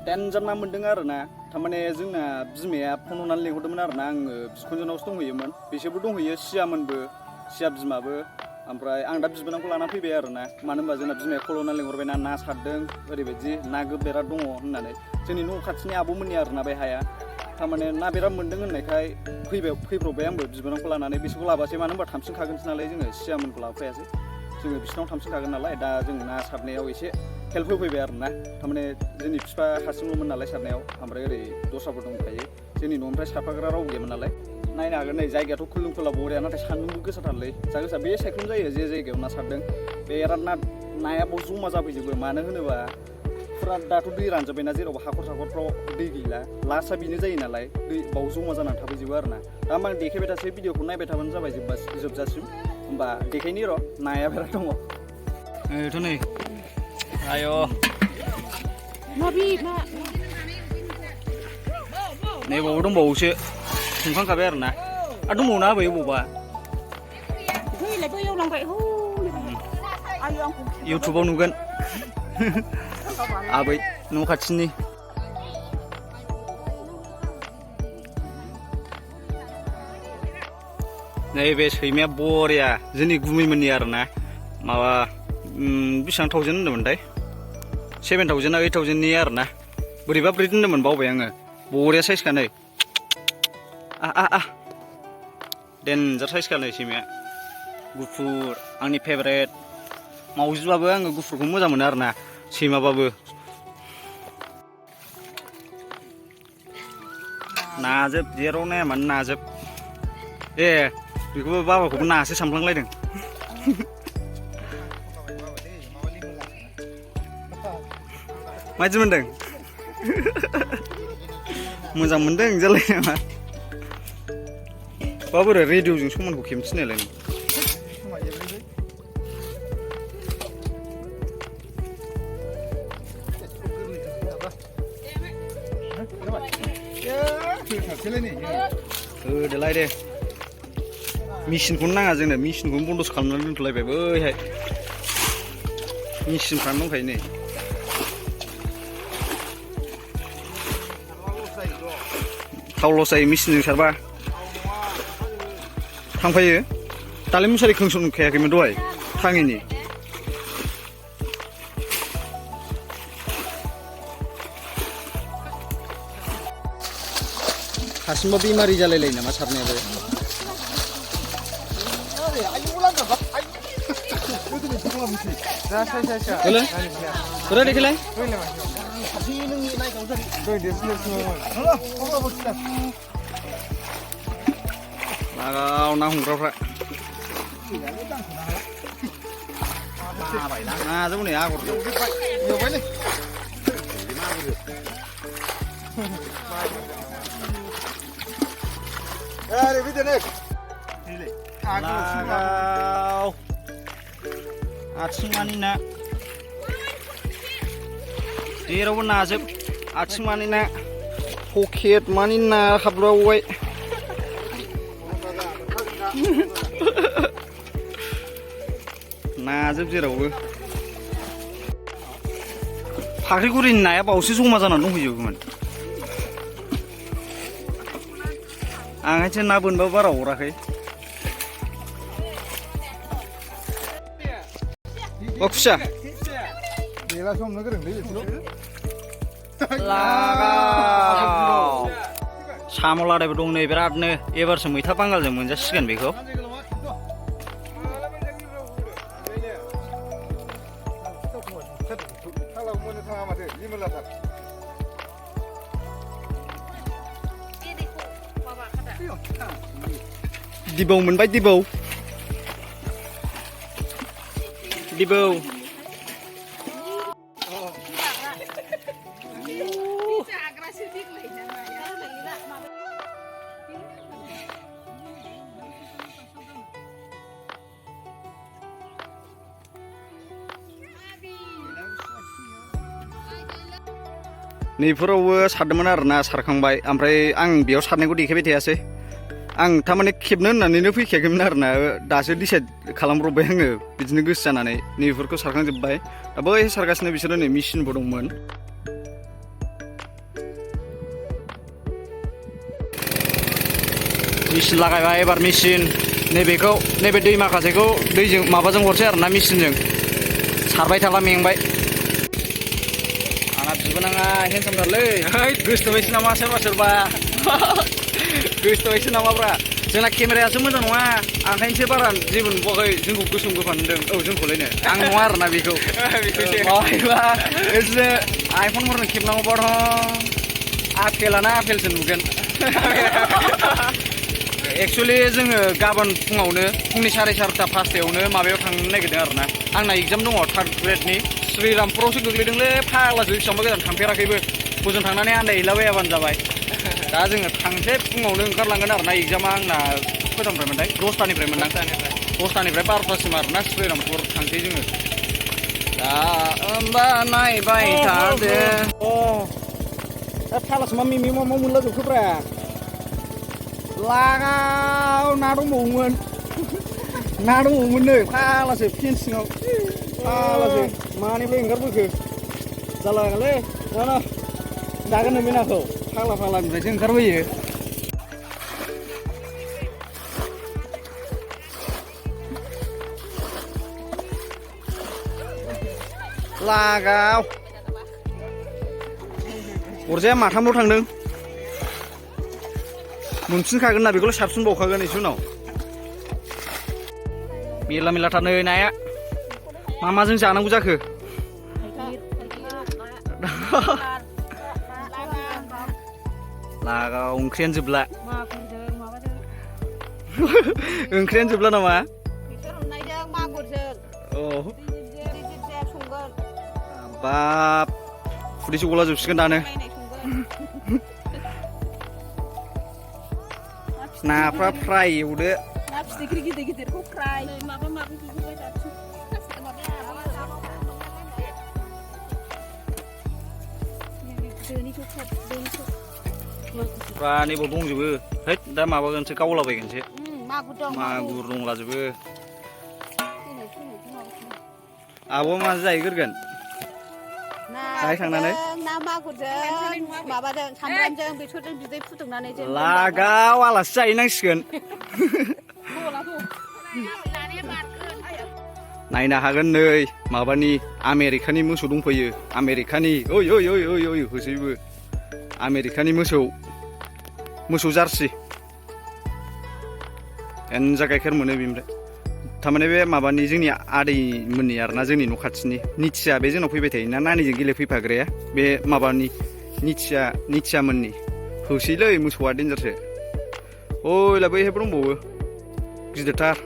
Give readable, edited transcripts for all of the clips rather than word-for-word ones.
टेनजार ना मोनदों आरो ना थारमाने जोंना बिमाया फन हरनानै लिंहरदोंमोन आरो ना आङो बिखुनजोनावसो दंहैयोमोन बिसोरबो दंहैयो सियामोनबो सिया बिमाबो ओमफ्राय आं दा बिबोनांखौ लाना फैबाय आरो ना मानो होनबा जोंना बिमाया कल हरनानै लिंहरबाय ना सारदों ओरैबायदि ना बिराद दङ होननानै जोंनि न' खाथिनि आब'मोननि आरो ना बे हाया थारमाने ना बिराद मोनदों होननायखाय फैब्रबबाय आंबो बिबोनांखौ लानानै बिसोरखौ लाबासै मानो होनबा थांफिनखागोनसो नालाय जोङो सियामोनखौ लाबोफायासै जोङो बिसिनाव थांफिनखागोन नालाय दा जों ना सारनायाव एसे हेल्प होफैबाय आरो ना थारमाने जोंनि बिफा हारसिंल'मोन नालाय सारनायाव ओमफ्राय ओरै दस्राफोर दंखायो जोंनि न'निफ्राय सारफाग्रा रावबो गैयामोन नालाय नायनो हागोन नै जायगायाथ' खुलुम खुला बरिया नाथाय सान्दुंबो गोसाथारलै जा गोसा बे सायख्लुम जायो जे जायगायाव ना सारदों बेराद नाया बाव जमा जाफैजोबो मानो होनोबा फुरा दाथ' दै रानजोब्बायना जेरावबो हाखर साखरफ्राव दै गैला लास्टआ बेनो जायो नालाय दै बाव जमा जानानै थाफैजोबो आरो ना दा आं देखायबाय थासै भिडिअखौ नायबाय थाबानो जाबाय जोबजासिम होमबा देखायनि र' नाया बिराद दङ थ' नै आय' नै बावबो दंबावोसो संखांखाबाय आरो ना आरो दंबावो ना आबै बबावबा इउटुबाव नुगोन आबै न' खाथिनि नैबे सैमाया बरिया जोंनि गुमैमोननि आरो ना माबा बेसेबां थावजेन होनदोंमोनथाय 7,000 ना 8,000नि आरो ना बोरैबा ब्रिद होनदोंमोन बावबाय आङो बरिया साइजखा नै देन्जार साइजखा नै सैमाया गुफुर आंनि फेभरेट मावजिबाबो आङो गुफुरखौ मोजां मोनो आरो ना सैमाबाबो नाजोब जेराव नाया मानो नाजोब बेखौबो बाबाखौबो नासो सानफ्लांलायदों माबायदि मोनदों मोजां मोनदों जालाय नामा बाबोरै रेडिअ'जों समानखौ खेमथिनायलाय नों होदोलाय दे मेचिनखौनो नाङा जोंनो मेचिनखौनो बन्द'सो खालामनानै दोनथ'लायबाय बैहाय मेचिनफ्रानो दंखायो नै थाव लस जायो मेचिनजों सारबा थांफायो दालाय मुसारि खोंसनखायाखैमोन दहाय थाङैनि हारसिंबा बेमारि जालायलायो नामा सारनायाबो बोरै देखायलाय लागाव ना हमग्राफ्रा नाजों नै आगर लागाव आथिंमानि ना जेरावबो नाजोब आथिंमानि ना पकेट मानि ना हाबलावबाय नाजोब जेरावबो फाख्रिगुरिनि नाया बावसो जमा जानानै दंहैजोबोमोन आंहायसो ना बोनबाबो बारा अराखै खुसिया लागाव साम' लादायबो दं नै बिरादनो एबारसो मैथा बांगालजों मोनजासिगोन बेखौ दिबौ मोनबाय दिबौ नैफोरावबो सारदोंमोन आरो ना सारखांबाय ओमफ्राय आं बेयाव सारनायखौ देखायबाय थायासै आं थारमाने खेबनो होननानैनो फैखायाखैमोन आरो ना दासो डिसाइड खालामब्रबबाय आङो बिदिनो गोसो जानानै नैफोरखौ सारखांजोब्बाय दा बै सारगासिनो बिसोरो नै मेचिनबो दंमोन मेचिन लागायबाय एबार मेचिन नैबेखौ नैबे दै माखासेखौ दैजों माबाजों हरसै आरोना मेचिनजों सारबाय थाला मेंबाय आंना बिबोनाङा हेन्डसामथारलै गोसोथोबायसो नामा सोरबा सोरबा गोसोथोबायसो नामाब्रा जोंना केमेरायासो मोजां नङा ओंखायनोसो बारा जेबो नुवाखै जोंखौ गोसोम गोफा नुदों औ जोंखौलायनो आं नङा आरोना बेखौ माबायबा एसे आइफनफोरजों खेबनांगौबाथ' आपेलाना आपेलसो नुगोन एक्सुवेलि जोङो गाबोन फुङावनो फुंनि 4:30 5टायावनो माबायाव थांनो नागिरदों आरोना आंना एग्जाम दङ 3rd ग्रेडनि श्रीरामपुरावसो गोग्लैदोंलै फाग्लासो बेसेबांबा गोजान थांफेराखैबो हजों थांनानै आन्दायहैलाबायाबानो जाबाय दा जोङो थांसै फुङावनो ओंखारलांगोन आरोना एग्जामा आंना खयथानिफ्रायमोनथाय 10टानिफ्राय 12टासिम आरोना श्रीरामपुर थांसै जोङो दा होमबा नायबाय थादो दा फाग्लासो मा मिमि मा मोनला जोबखोब्रा लागाव ना दंबावोमोन नै फाग्लासो फेन सिङाव फाग्लासो मानिफ्राय ओंखारबोखो जालागालै जाना जागोन नों बे नाखौ फाग्लानिफ्रायसो ओंखारबोयो लागाव अरजाया माथामल' थांदों मोनफिनखागोन ना बेखौल' साबसिनबावखागोन एसे उनाव मेरला थार नै नाया मा माजों जानांगौ जाखो लागाव ओंख्रियानो जोबला ओंख्रियानो जोबला नामा औ बाब खुदैसो गला जोबसिगोन दानो नाफ्रा फ्राय एवदो ना फिथिख्रि गिदिरखौ फ्राय फ्रा नैबाव दंजोबो है दा माबागोनसो गावलाबायगोनसो मागुर दंलाजोबो आब' मा जाहैगोरगोन दाहाय थांनानै ना मागुरजों माबाजों सामब्रामजों बेसरजों बिदै फुदुंनानै लागाव आलासि जाहैनांसिगोन नायनो हागोन नै माबानि आमेरिकानि मोसौ दंफैयो आमेरिकानि ओइ होसैबो आमेरिकानि मोसौ जार्सि एनजा गाइखेर मोनो बेनिफ्राय थारमाने बे माबानि जोंनि आदैमोननि आरोना जोंनि न' खाथिनि निथिया बे जोंनाव फैबाय थायोना नानिजों गेलेफैफाग्राया बे माबानि निथिया मोननि होसैलै मोसौआ देन्जारसो ओइला बैहायबो दंबावो गिदिरथार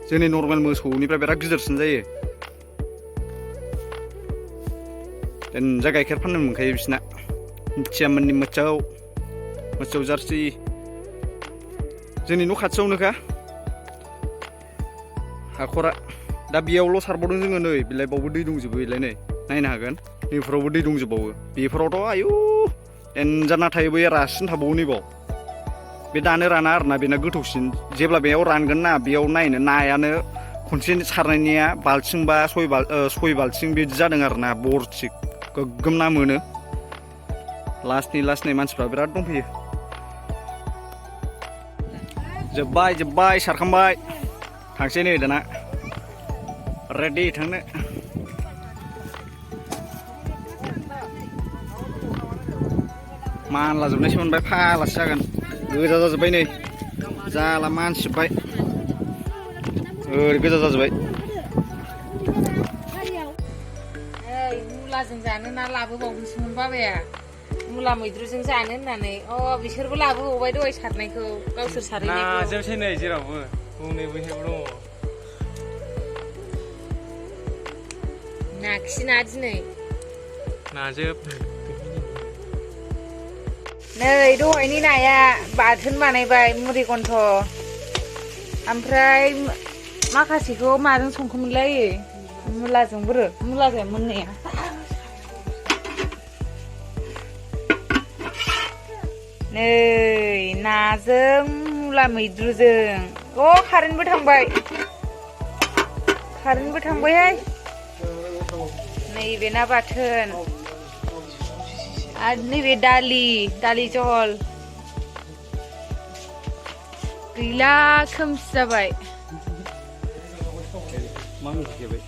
जोंनि नर्मेल मोसौनिफ्राय बिराद गिदिरसिन जायो देनजा गाइखेर फाननो मोनखायो बिसिना निथिया मोननि मोसौ जार्सि जोंनि न' खाथियावनोखा हाखरा दा बेयावल' सारबावदों जोङो नै बिलाय बावबो दै दंजोबो बेलाय नै नायनो हागोन नैफोरावबो दै दंजोबबावो बेफोरावथ' आयु देन्जार ना थायो बै रासिन थाबावो नैबाव बे दानो राना आरोना बेना गोथौसिन जेब्ला बेयाव रानगोन ना बेयाव नायनो नायानो खनसे सारनायनिया बाल्थिं बा सय बाल्थिं बिदि जादों आरोना बरथिक गोग्गोम ना मोनो लास्ट नै मानसिफ्रा बिराद दंफैयो जोब्बाय सारखांबाय थांसै नै दाना रेडि थांनो मानलाजोबनायसो मोनबाय फाग्लासो जागोन गोजा जाजोब्बाय नै जाला मानसिबाय ओरै गोजा जाजोब्बाय मुलाजों जानो ना लाबोबावनोसोमोन बाबाया मुला मैद्रुजों जानो होननानै बिसोरबो लाबोबावबाय दहाय सारनायखौ गावसोर सारहैनायखौ नाजोबसै नै जेरावबो हनै बैहायबो दङ नाखिना दिनै नाजोब नै दहायनि नाया बाथोन बानायबाय मुरि गन्थ' ओमफ्राय माखासेखौ माजों संखोमोनलाय मुलाजों मोननाया नै नाजों मुला मैद्रुजों कारेन्टबो थांबायहाय नैबे ना बाथोन आरो नैबे दालि जहल गैला खोमसि जाबाय मामि फैबाय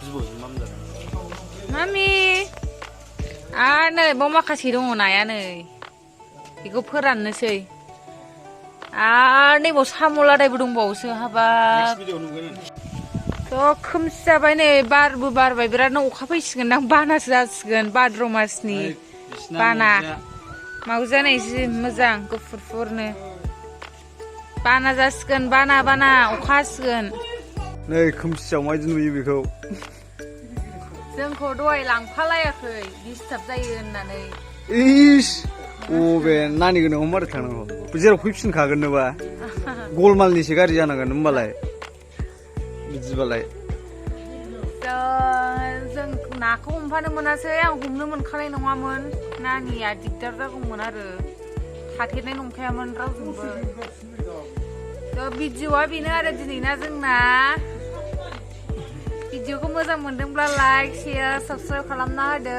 बिब'जों माम जादों मामि आरो नै बाव माखासे दङ नाया नै बेखौ फोराननोसै आरो नैबाव साम' लादायबो दंबावोसो हाबाब थ' खोमसि जाबाय नै बारबो बारबाय बिरादनो अखा फैसिगोनदां बानासो जासिगोन भाद्र मासनि बाना मावजिया नै जि मोजां गुफुरफुरनो बाना जासिगोन बाना अखा हासिगोन नै खोमसियाव माबायदि नुयो बेखौ जोंखौ दहाय लांफालायाखै डिस्टार्ब जायो होननानै इस अबे नानि गोनाङाव मारै थांनांगौ जेराव फैफिनखागोननोबा गलमालनिसो गारि जानांगोन होमबालाय बिदिबालाय जों नाखौ हमफानो मोनासै आं हमनो मोनखानाय नङामोन नानिया दिगदार जागौमोन आरो थाथेरनाय नंखायामोन रावजोंबो थ' भिडिअ'आ बेनो आरो दिनैना जोंना भिडिअ'खौ मोजां मोनदोंब्ला लाइक शेयार साबस्क्राइब खालामना होदो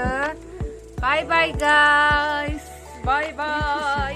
बाय बाय गाइस बाय बाय